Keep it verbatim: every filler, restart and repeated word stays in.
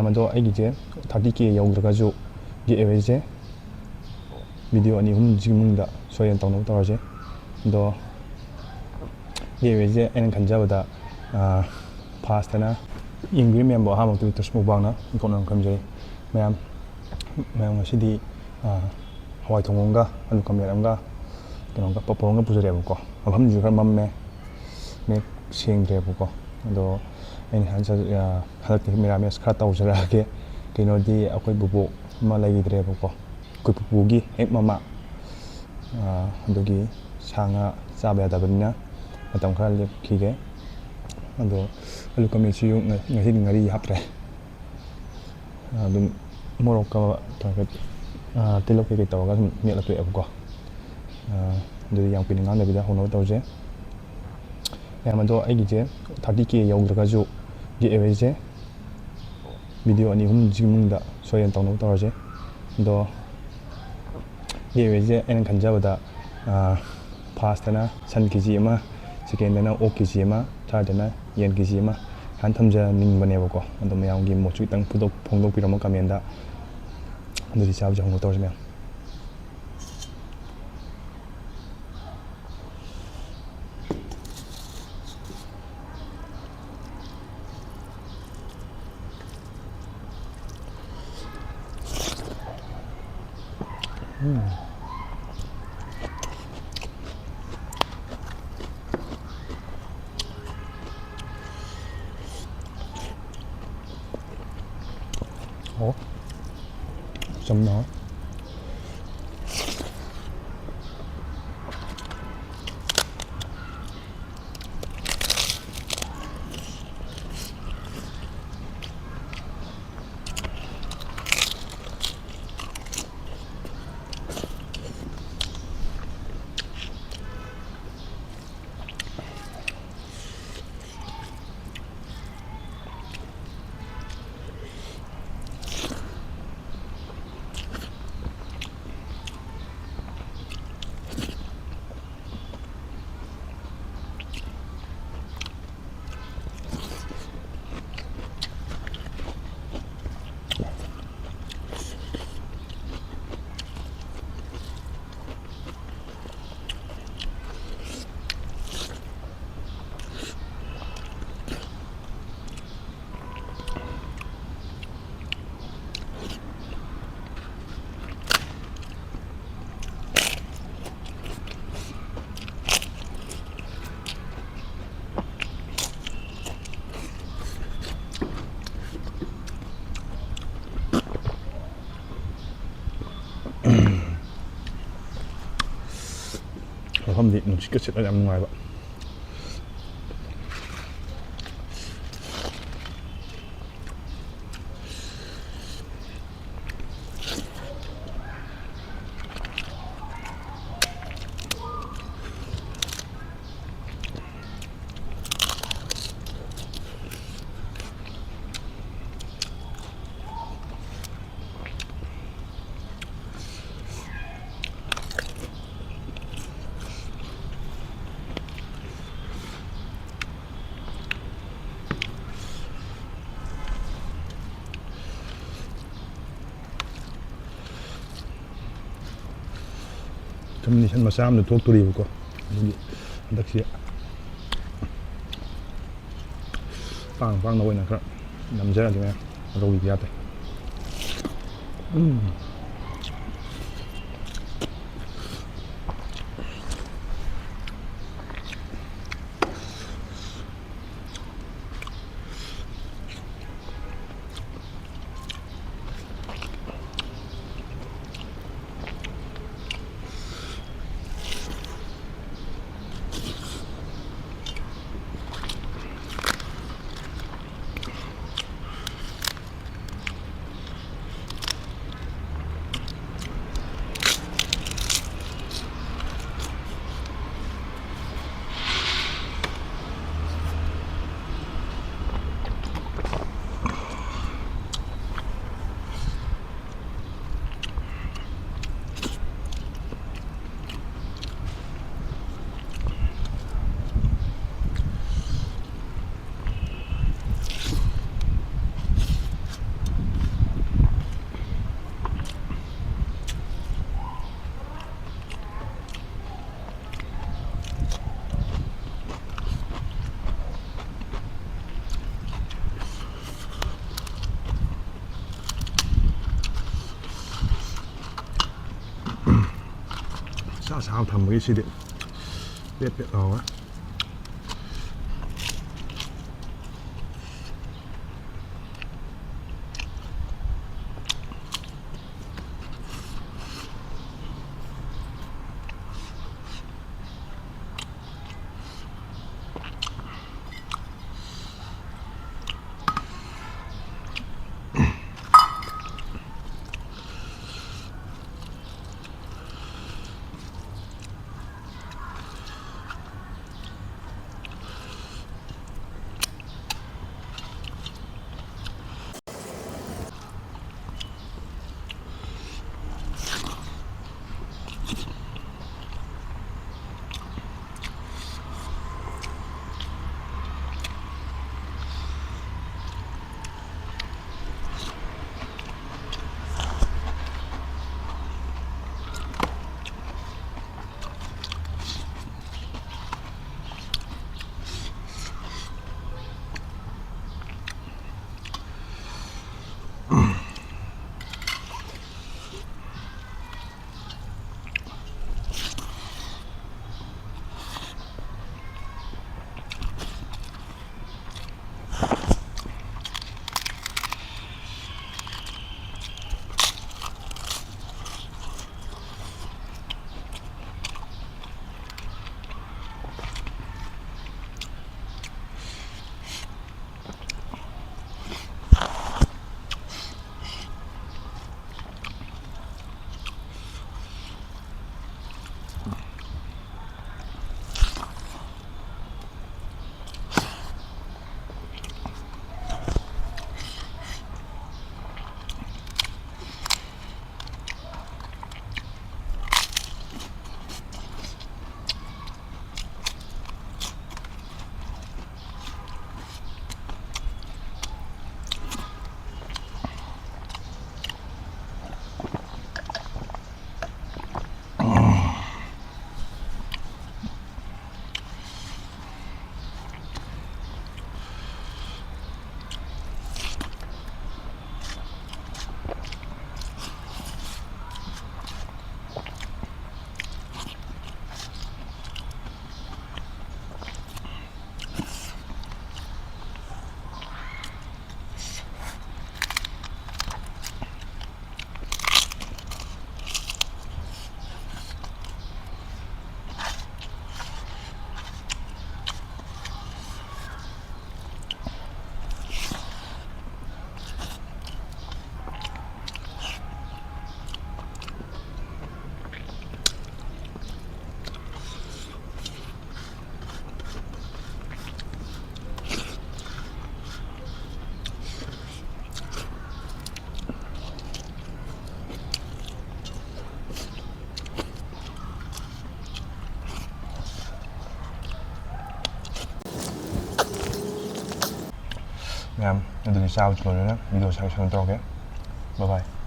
ꯑꯗꯣ ꯑꯩꯒꯤꯁꯦ ꯊꯥꯔꯇꯤ ꯀꯦ ꯌꯧꯗ꯭ꯔꯒꯁꯨ ꯒꯤꯐ ꯑꯦꯋꯦꯁꯦ ꯚꯤꯗꯤꯑꯣ ꯑꯅꯤ ꯑꯍꯨꯝꯁꯤꯒꯤ ꯃꯅꯨꯡꯗ ꯁꯣꯏꯗꯅ ꯇꯧꯅꯕ ꯇꯧꯔꯁꯦ꯫ ꯑꯗꯣ ꯒꯤꯐ ꯑꯦꯋꯦꯁꯦ ꯑꯩꯅ ꯈꯟꯖꯕꯗ ꯐꯥꯔꯁꯇꯅ ꯌꯦꯡꯕꯤꯔꯤ ꯃꯌꯥꯝꯕꯨ ꯑꯍꯥꯟꯕ ꯃꯛꯇꯗ ꯇ꯭ꯔꯁ ꯃꯨꯛꯕꯥꯡꯅ ꯏꯀꯣꯛꯅꯅ ꯈꯟꯖꯩ꯫ ꯃꯌꯥꯝ ꯃꯌꯥꯝ ꯉꯁꯤꯗꯤ ꯍꯋꯥꯏ ꯊꯣꯡꯕ ꯑꯃꯒ ꯑꯂꯨ ꯀꯥꯃꯦꯠ ꯑꯃꯒ ꯀꯩꯅꯣꯒ ꯄꯄꯣꯔ ꯑꯃꯒ ꯄꯨꯖꯔꯛꯑꯦꯕꯀꯣ꯫ ꯃꯐꯝꯁꯤꯁꯨ ꯈꯔ ꯃꯝꯃꯦ, ꯃꯌꯦꯛ ꯁꯦꯡꯗ꯭ꯔꯦꯕꯀꯣ꯫ ꯑꯗꯣ ꯑꯩꯅ ꯍꯥꯏꯖ-, ꯍꯟꯗꯛꯇꯤ ꯃꯤꯔꯥꯃꯦꯁ ꯈꯔ ꯇꯧꯖꯔꯛꯑꯒꯦ꯫ ꯀꯩꯅꯣꯗꯤ ꯑꯩꯈꯣꯏ ꯕꯨꯕꯣꯛ ꯑꯃ ꯂꯩꯈꯤꯗ꯭ꯔꯦꯕꯀꯣ, ꯑꯩꯈꯣꯏ ꯄꯨꯄꯨꯒꯤ ꯍꯦꯛ ꯃꯃꯥ꯫ ꯑꯗꯨꯒꯤ ꯁꯥ ꯉꯥ ꯆꯥꯕ ꯌꯥꯗꯕꯅꯤꯅ ꯃꯇꯝ ꯈꯔ ꯂꯦꯞꯈꯤꯒꯦ꯫ ꯑꯗꯣ ꯑꯂꯨ ꯀꯥꯃꯦꯠꯁꯤꯁꯨ ꯉ-, ꯉꯁꯤꯗꯤ ꯉꯥꯔꯤ ꯍꯥꯞꯇ꯭ꯔꯦ꯫ ꯑꯗꯨꯝ ꯃꯣꯔꯣꯛꯀ ꯇꯧꯔꯒ, ꯇꯤꯜꯍꯧ ꯀꯩꯀꯩ ꯇꯧꯔꯒ ꯑꯗꯨꯝ ꯃꯦꯠꯂ ꯇꯣꯛꯑꯦꯕꯀꯣ꯫ ꯑꯗꯨꯗꯤ ꯌꯥꯝ ꯀꯨꯏꯅ ꯉꯥꯡꯗꯕꯤꯗ ꯍꯧꯅꯕ ꯇꯧꯁꯦ꯫ ꯃꯌꯥꯝ ꯑꯗꯣ ꯑꯩꯒꯤꯁꯦ ꯊꯥꯔꯇꯤ ꯀꯦ ꯌꯧꯗ꯭ꯔꯒꯁꯨ ꯒꯤꯐ ꯑꯦꯋꯦꯁꯦ ꯚꯤꯗꯤꯑꯣ ꯑꯅꯤ ꯑꯍꯨꯝꯁꯤꯒꯤ ꯃꯅꯨꯡꯗ ꯁꯣꯏꯗꯅ ꯇꯧꯅꯕ ꯇꯧꯔꯁꯦ꯫ ꯑꯗꯣ ꯒꯤꯐ ꯑꯦꯋꯦꯁꯦ ꯑꯩꯅ ꯈꯟꯖꯕꯗ ꯐꯥꯔꯁꯇꯅ ꯁꯟ ꯀꯦ ꯖꯤ ꯑꯃ, ꯁꯦꯀꯦꯟꯗꯅ ꯑꯣꯛ ꯀꯦ ꯖꯤ ꯑꯃ, ꯊꯥꯔꯗꯅ ꯌꯦꯟ ꯀꯦ ꯖꯤ ꯑꯃ ꯍꯥꯏꯅ ꯊꯝꯖꯅꯤꯡꯕꯅꯦꯕꯀꯣ꯫ ꯑꯗꯣ ꯃꯌꯥꯝꯒꯤ ꯃꯣꯠꯁꯨ ꯈꯤꯇꯪ ꯐꯣꯡꯗꯣꯛ-, ꯐꯣꯡꯗꯣꯛꯄꯤꯔꯝꯃꯣ ꯀꯃꯦꯟꯗ꯫ ꯑꯗꯨꯗꯤ ꯆꯥꯕꯁꯦ ꯍꯧꯅ ꯇꯧꯔꯁꯤ ꯃꯌꯥꯝ꯫ ꯑꯣ, ꯆꯝꯅ ꯍꯥꯎꯋꯦ꯫ ꯃꯐꯝꯗꯤ ꯅꯨꯡꯁꯤꯠꯀ ꯁꯤꯠꯂꯒ ꯌꯥꯝ ꯅꯨꯡꯉꯥꯏꯕ꯫ ꯀꯝꯕꯤꯅꯦꯁꯟ ꯃꯆꯥ ꯑꯃ ꯊꯣꯛꯇꯣꯔꯤꯕꯀꯣ꯫ ꯑꯗꯨꯒꯤ ꯍꯟꯗꯛꯁꯦ ꯄꯥꯡ ꯄꯥꯡꯅ ꯑꯣꯏꯅ ꯈꯔ ꯅꯝꯖꯔꯒꯦ ꯃꯌꯥꯝ꯫ ꯔꯧꯒꯤ ꯌꯥꯗꯦ꯫ ꯎꯝ꯫ ꯁꯥ ꯁꯥꯕ ꯊꯝꯕꯒꯤ ꯁꯤꯗꯤ ꯄꯦꯠ ꯄꯦꯠ ꯂꯥꯎꯔꯦ꯫ ꯃꯌꯥꯝ ꯑꯗꯨꯗꯤ ꯆꯥꯕꯁꯨ ꯂꯣꯏꯔꯦꯅ ꯚꯤꯗꯤꯑꯣ ꯁꯥꯡ ꯁꯥꯡ ꯇꯧꯔꯛꯀꯦ꯫ Bye bye꯫